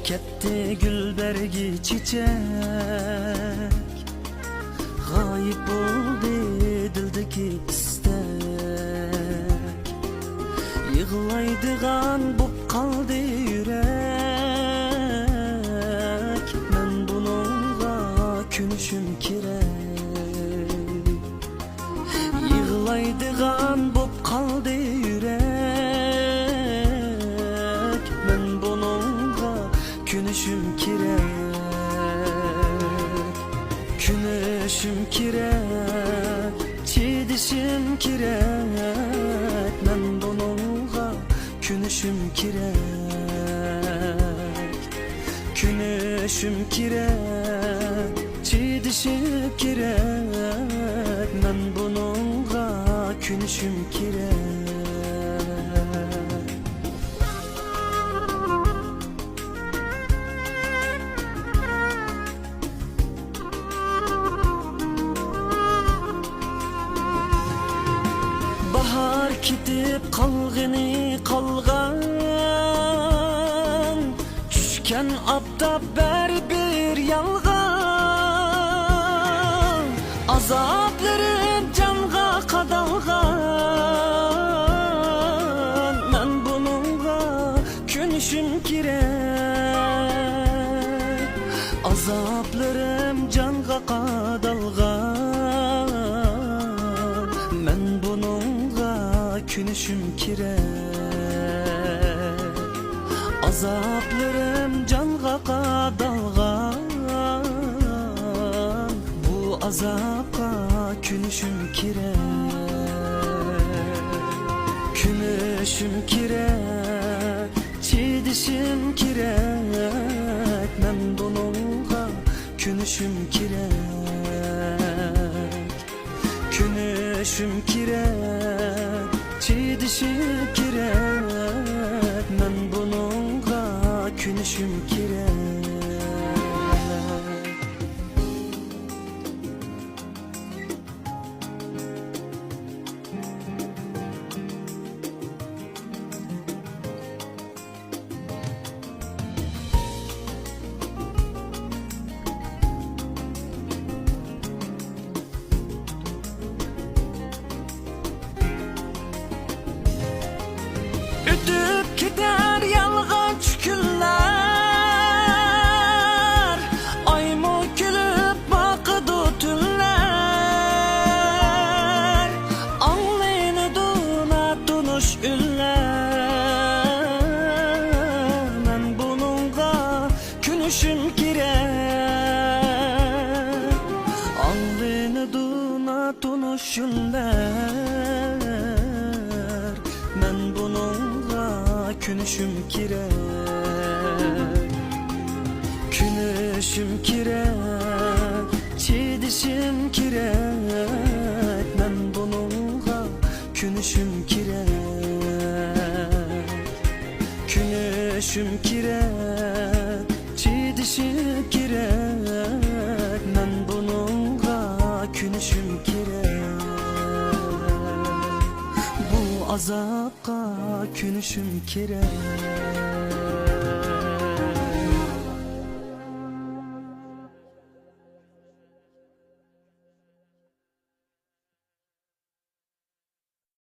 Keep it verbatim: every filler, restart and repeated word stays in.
كەتتى گۈل بەرگى چېچەك، غايىب بولدى دىلدىكى ئىستەك. يىغلايدىغان بوپ قالدى يۈرەك، مەن بۇنىڭغا كۆنۈشۈم كېرەك. يىغلايدىغان بوپ قالدى يۈرەك، مەن بۇنىڭغا كۆنۈشۈم كېرەك. كۆنۈشۈم كېرەك، چىدىشىم كېرەك، مەن بۇنىڭغا كۆنۈشۈم كېرەك. كۆنۈشۈم كېرەك، چىدىشىم كېرەك، مەن بۇنىڭغا كۆنۈشۈم كېرەك. باھار كېتىپ قالغىنى قالغان، چۈشكەن ئاپتاپ بەرىبىر يالغان. ئازابلىرىم جانغا قادالغان، مەن بۇنىڭغا كۆنۈشۈم كېرەك. ئازابلىرىم جانغا قادالغان، مەن بۇنىڭغا كۆنۈشۈم كېرەك. ئازابلىرىم جانغا قادالغان، بۇ ئازابقا كۆنۈشۈم كېرەك. كۆنۈشۈم كېرەك، چىدىشىم كېرەك، مەن بۇنىڭغا كۆنۈشۈم كېرەك. كۆنۈشۈم كېرەك، چىدىشىم كېرەك، مەن بۇنىڭغا كۆنۈشۈم كېرەك. ئۆتۈپ كېتەر يالغانچى كۈنلەر، ئايمۇ كۈلۈپ باقىدۇ تۈنلەر، ئاڭلىنىدۇ ناتونۇش ئۈنلەر. مەن بۇنىڭغا كۆنۈشۈم كېرەك. ئاڭلىنىدۇ ناتونۇش يۈنلەر، مەن بۇنىڭغا كۆنۈشۈم كېرەك. كۆنۈشۈم كېرەك، چىدىشىم كېرەك، مەن بۇنىڭغا كۆنۈشۈم كېرەك. كۆنۈشۈم كېرەك، چىدىشىم كېرەك، مەن بۇنىڭغا كۆنۈشۈم كېرەك. بۇ ئازابقا كۆنۈشۈم كېرەك.